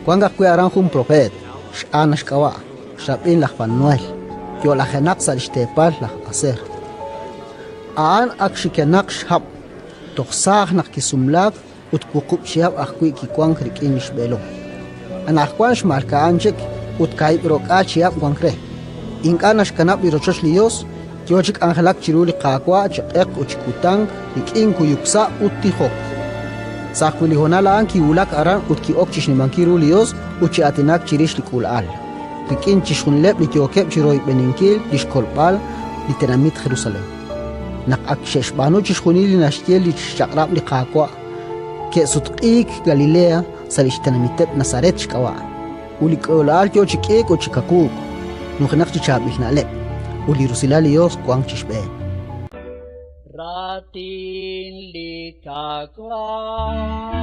Wank ajwi' aran jun propeet, x'Ana xk'ab'a', xrab'in laj Fanuel, yo'lajenaq sa' li xteepal laj Aser. A'an ak xikenaq xhab', toj saaj naq kisumlaak ut wuqub' chihab' ajwi' kiwank rik'in li xb'eelom. Anaqwan xmalka'an chik ut kaahib' ro'k'aal chihab' wank re. Ink'a' naxkanab' li rochoch li Yos, yo chi k'anjelak chiru li Qaawa' chi q'eq ut chi kutan rik'in kuyuk sa' ut tijok. Sa' ajwi' li honal a'an kiwulak aran ut ki'ok chi xnimankil ru li Yos ut chi aatinak chirix li k'uula'al, rik'in chixjunileb' li yookeb' chi royb'eninkil li xkolb'al li tenamit Jerusalén. Naq ak xe'xb'aanu chixjunil li naxye li xchaq'rab' li Qaawa', ke'sutq'iik Galilea sa' li xtenamiteb' Nazaret xk'ab'a'. Ut li k'uula'al yo chi k'iik ut chi kawuuk, nujenaq chi chaab'il na'leb', ut li rusilal li Yos wank chi xb'een. Raatin li Qaawa'.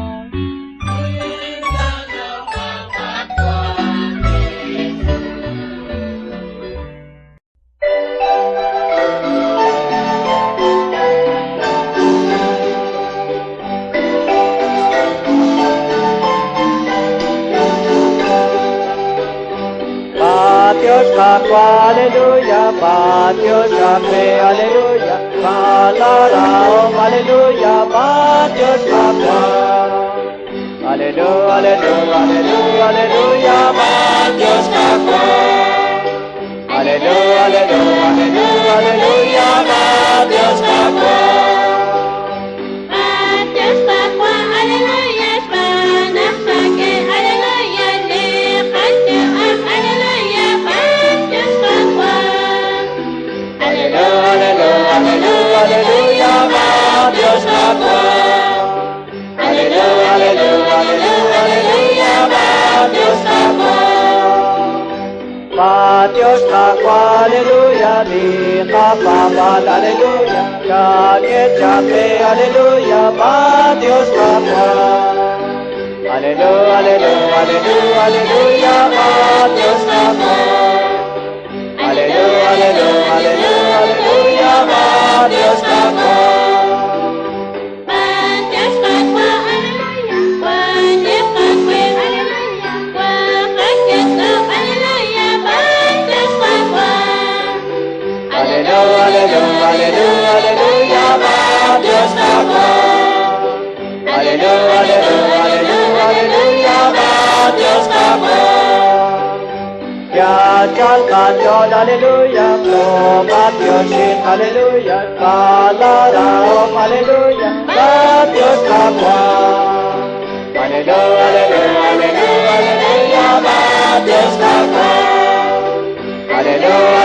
Patios Qaawa', aleluya, patios Qaawe, aleluya, Palaraom, aleluya, patios Qaawa'. Aleluya, aleluya, aleluya, aleluya, patios Qaawa'. Aleluya, aleluya, aleluya, aleluya, patios Qaawa'. Patios Qaawa', aleluya, xb'aan naq xak'e, aleluya, li qayu'am, aleluya, patios Qaawa'. Aleluya, aleluya, aleluya, aleluya, patios Qaawa'. Aleluya, aleluya, aleluya, aleluya, patios Qaawa'. Patios Qaawa', aleluya, li qapaab'aal, aleluya, chak'e chaqe, aleluya, patios Qaawa'. Aleluya, aleluya, aleluya, aleluya, patios Qaawa'. Aleluya, aleluya, aleluya, aleluya, patios Qaawa'. Patios Qaawa', aleluya, wank qaawe, aleluya, wank qaketzoq, aleluya, patios Qaawa'. Aleluya, aleluya, aleluya, aleluya, patios Qaawa'. Aleluya, aleluya, aleluya, aleluya, patios Qaawa'. Yachal qachol, aleluya, patiosin, aleluya, palaraom, aleluya, patios Qaawa'. Aleluya, aleluya, aleluya, aleluya, patios Qaawa'. Aleluya,